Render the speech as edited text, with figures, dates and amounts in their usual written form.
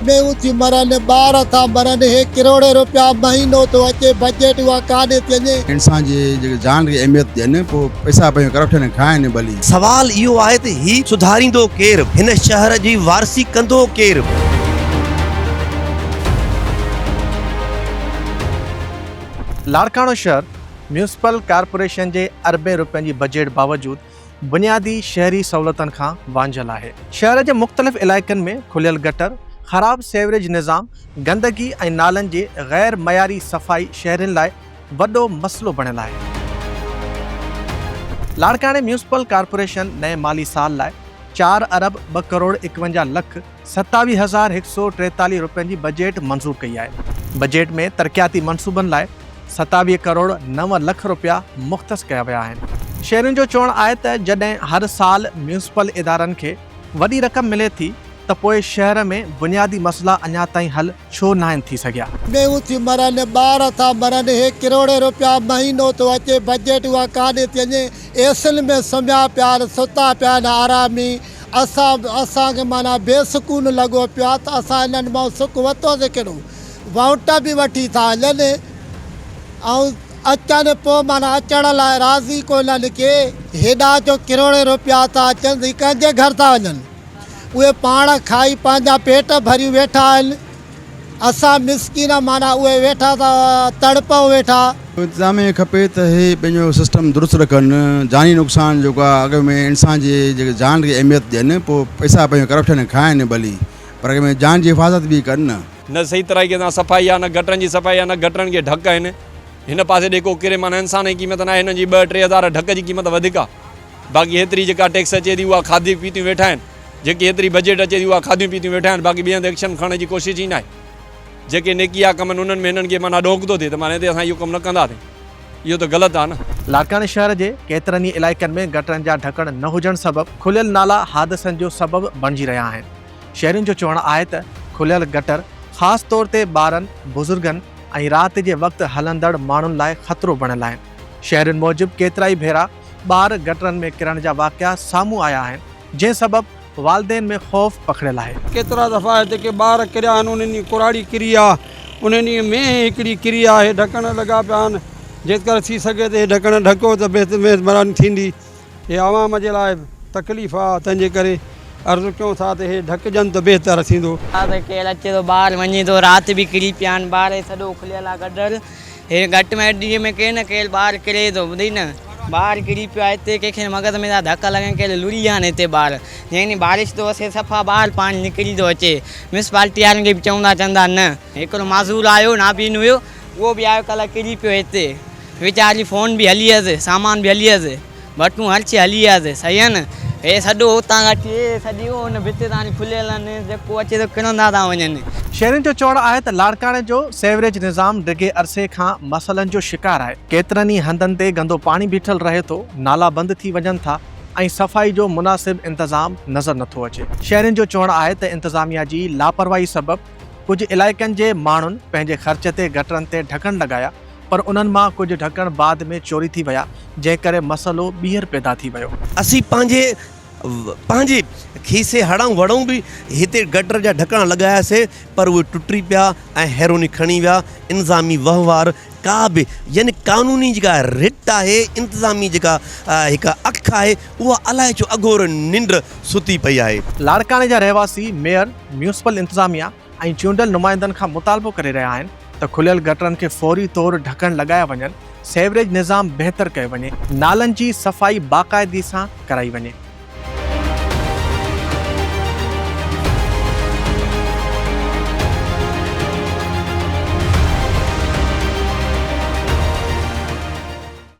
مينهون ٿيون مرن، ٻار ٿا مرن، هي ڪروڙين روپيا مهينو ٿو اچي، بجيٽ اها ڪاڏي ٿي وڃي. انسان جي جيڪي جان کي اهميت ڏين پوء پئسا پنهنجو ڪرپشن ۾ کائن ڀلي. سوال اهو آهي ته هي سڌاريندو ڪير؟ هن شهر جي وارثي ڪندو ڪير؟ لاڙڪاڻو شهر ميونسپل ڪارپوريشن جي اربين روپين جي بجيٽ باوجود بنيادي شهري سهولتن کان وانجهيل آهي. شهر جي مختلف علائقن ۾ کليل گٽر، خراب سيوريج نظام، گندگي ۽ نالن جي غير معياري صفائي شهرين لاء وڏو مسئلو بڻيل آهي. لاڙڪاڻي ميونسپل ڪارپوريشن نئين مالي سال لاء چار ارب ٻه ڪروڙ ايڪونجاهه لک 27143 روپين جي بجيٽ منظور ڪئي آهي. بجيٽ ۾ ترقياتي منصوبن لاء 27 ڪروڙ نو لک روپيا مختص ڪيا ويا آهن. شهرين جو چوڻ آهي ته جڏهن هر سال ميونسپل ادارن کي وڏي رقم ملي ٿي ته پوء شهر ۾ بنيادي مسئلا اڃا تائين حل ڇو ناهن ٿي سگهيا. مينهون ٿيون مرن، ٻار ٿا مرن، هي ڪروڙين روپيا مهينو ٿو اچي، بجيٽ اها ڪاڏي ٿي وڃي، ايسين ۾ سمهيا پيا آهن، ستا پيا آهن آرامي، اسان اسان کي معنيٰ بي سڪون لڳو پيو آهي ته اسان انهن مان سک ورتوسين ڪهڙو، ووٽ به وٺي ٿا هلن ۽ اچن پوء معنيٰ اچڻ لاء راضي ڪونهن ڪي، هيڏا جو ڪروڙين روپيا ٿا اچن سي ڪنهن جي گهر ٿا وڃن، اهي پاڻ کائي پنهنجا پيٽ ڀريون ويٺا آهن، اسان مسڪين معنيٰ اهي ويٺا ٿا تڙپون ويٺا. انتظاميه کي کپي ته هي پنهنجو سسٽم درست رکن جاني نقصان جيڪو آهي اڳ ۾ انسان جي جيڪي جان کي اهميت ڏين پوء پئسا پنهنجو ڪرپشن ۾ کائن ڀلي پر اڳ ۾ جان جي حفاظت به ڪن نه. نه صحيح طريقي سان صفائي آهي نه گٽرن جي صفائي آهي نه گٽرن کي ڍڪ آهن هن پاسي ڏي ڪو ڪري معنيٰ انسان جي قيمت ناهي هنن جي ٻه 3000 ڍڪ جي قيمت وڌيڪ آهي باقي هيتري جيڪا ٽيڪس اچي ٿي اها کاڌي پيتيون ويٺا آهن جيڪي هيتري بجيٽ اچي ٿي اها کاڌيون پيتيون ويٺا آهن باقي ٻئي هنڌ ايڪشن کڻڻ جي ڪوشش ئي ناهي جيڪي نيڪي جا ڪم آهن انهن ۾ هنن کي معنيٰ ڏوڪ ٿو ٿئي ته معنيٰ هتي اسان اهو ڪم نه ڪنداسين اهو ته غلط آهي نه. لاڙڪاڻي شهر جي ڪيترن ئي علائقن ۾ گٽرن جا ڍڪڻ نه هجڻ سبب کليل نالا حادثن جو سبب بڻجي رهيا آهن. شهرين جو چوڻ آهي ته کليل گٽر خاص طور تي ٻارن، بزرگن ۽ رات جي وقت هلندڙ ماڻهن لاء خطرو بڻيل آهن. شهرين موجب ڪيترائي ڀيرا ٻار گٽرن ۾ ڪرڻ جا واقعا سامهون آيا آهن، جنهن سبب والدين ۾ خوف پکڙيل آهي. ڪيترا دفعا هتي ڪي ٻار ڪريا آهن، انهن ڏينهن ڪراڙي ڪري آ، انهن ڏينهن مينهن هڪڙي ڪري آ، هي ڍڪڻ لڳا پيا آهن، جيڪر ٿي سگهي ته هي ڍڪڻ ڍڪيو ته بهتر مهرباني ٿيندي. هي عوام جي لاء تڪليف آ، تنهن جي ڪري عرض ڪيون ٿا ته هي ڍڪجن ته بهتر ٿيندو. ته ڪير اچي ٿو ٻاهر وڃي ٿو رات به ڪري پيا آهن ٻار هي سڄو کليل آ گٽر هي گهٽ ۾ گهٽ ڏينهن ۾ ڪير نه ڪير ٻار ڪري ٿو ٻڌئي نه ٻار ڪري پيو آهي هتي ڪنهن کي مغز ۾ ٿا ڌڪ لڳن ڪير لڙي ويا آهن هتي ٻار جنهن ڏينهن بارش ٿو وسي صفا ٻاهر پاڻي نڪري ٿو اچي ميونسپالٽي وارن کي به چئون ٿا چون ٿا نه هڪڙو معذور آيو نابين هيو اهو به آيو ڪلهه ڪري پيو هتي ويچاري فون به هلي ويس سامان به هلي ويس بٽون هر شي هلي ويس صحيح آهي نه هي سڄو هتان کان وٺي هي سڄي ان ڀت تاڻي کليل آهن جيڪو اچي ٿو ڪرندا ٿا وڃن. شهرين جو چوڻ آهي ته لاڙڪاڻي جو سيوريج نظام ڊگهي عرصي کان مسئلن جو شڪار آهي، ڪيترن ئي هنڌن تي گندو پاڻي بيٺل رهي ٿو، نالا بند ٿي وڃن ٿا ۽ صفائي جو مناسب انتظام نظر نٿو اچي. شهرين جو چوڻ آهي ته انتظاميا جي لاپرواهي سبب ڪجهه علائقن جي ماڻهن پنهنجي خرچ تي گٽرن تي ڍڪڻ لڳايا پر انهن مان ڪجهه ڍڪڻ بعد ۾ چوري ٿي ويا، جنهن ڪري مسئلو ٻيهر پيدا ٿي ويو. اسين پنهنجي پنهنجي کيسي هڙئون وڙئون به هتي گٽر جا ڍڪڻ لڳاياسي پر اهي ٽٽي پيا ۽ هيروني کڻي ويا، انظامي وهنوار ڪا به يعني قانوني جيڪا رٽ آهي انتظامي جيڪا هڪ اک آهي اها الائي ڇو اگهور ننڊ ستي پئي آهي. لاڙڪاڻي جا رهواسي ميئر، ميونسپل انتظاميا ۽ چونڊيل نمائندن کان مطالبو ڪري رهيا آهن ته کليل گٽرن کي فوري طور ڍڪڻ لڳايا وڃن، سيوريج نظام بهتر ڪيو وڃي، نالن جي صفائي باقاعدگي سان ڪرائي وڃي.